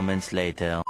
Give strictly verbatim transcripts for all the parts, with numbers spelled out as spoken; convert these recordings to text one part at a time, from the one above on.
Moments later.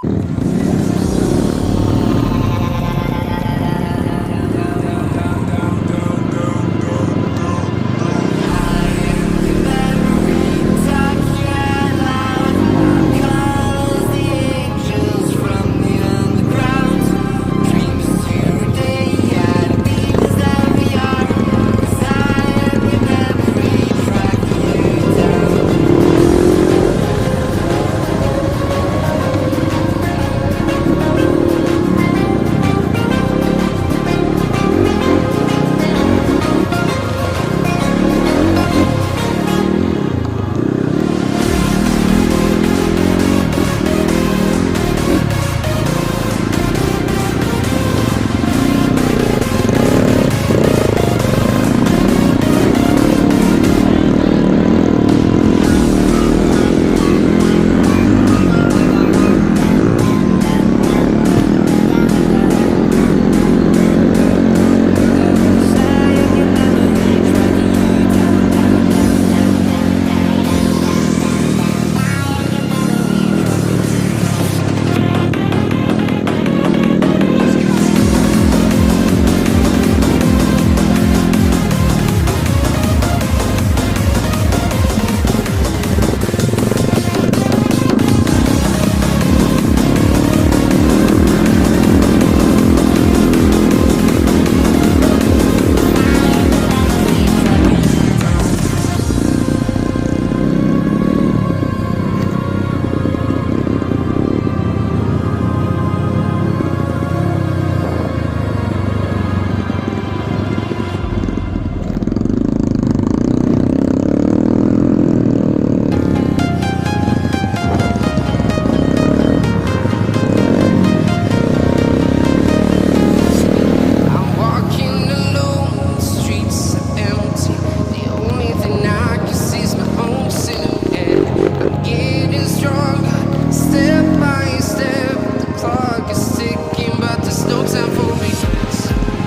I'm walking alone, the streets are empty. The only thing I can see is my own silhouette. I'm getting stronger, step by step. The clock is ticking, but there's no time for me.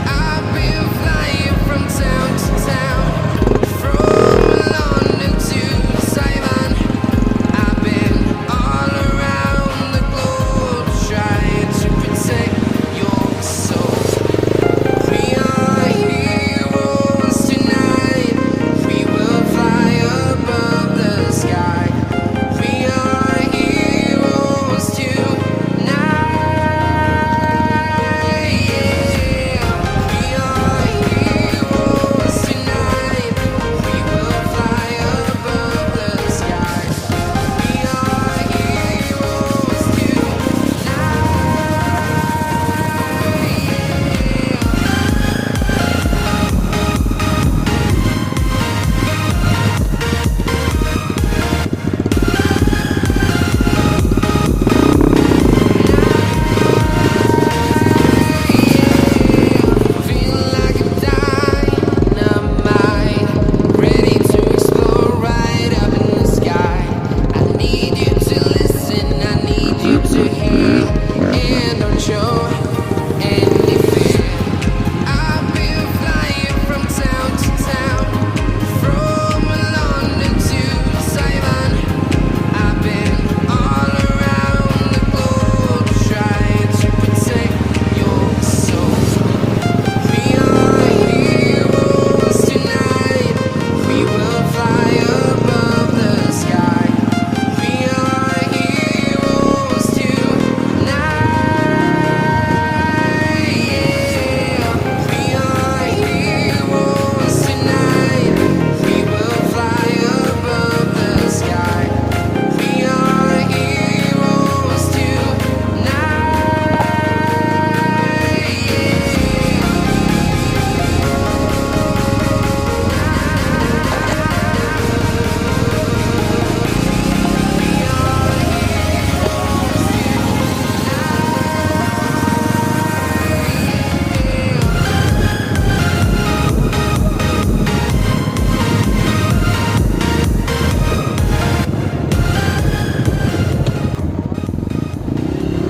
I've been flying from town to town, from London to Taiwan. I've been all around the globe trying to protect your soul. We are heroes tonight. We will fly above the sky. We are heroes tonight. Yeah. We are heroes tonight. We will fly above the sky. We are heroes tonight. Yeah. Feel like a dynamite, ready to explode right up in the sky. I need you to listen, I need you to hear, and don't show anything. I've been flying from town to town, from London to Taiwan. I've been all around the globe trying to protect your soul. We are heroes tonight. We will fly above the sky. We are heroes tonight. Yeah. We are heroes tonight. We will fly above the sky. We are heroes tonight.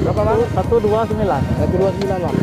Berapa, Bang? Satu dua sembilan. Satu dua sembilan, Bang.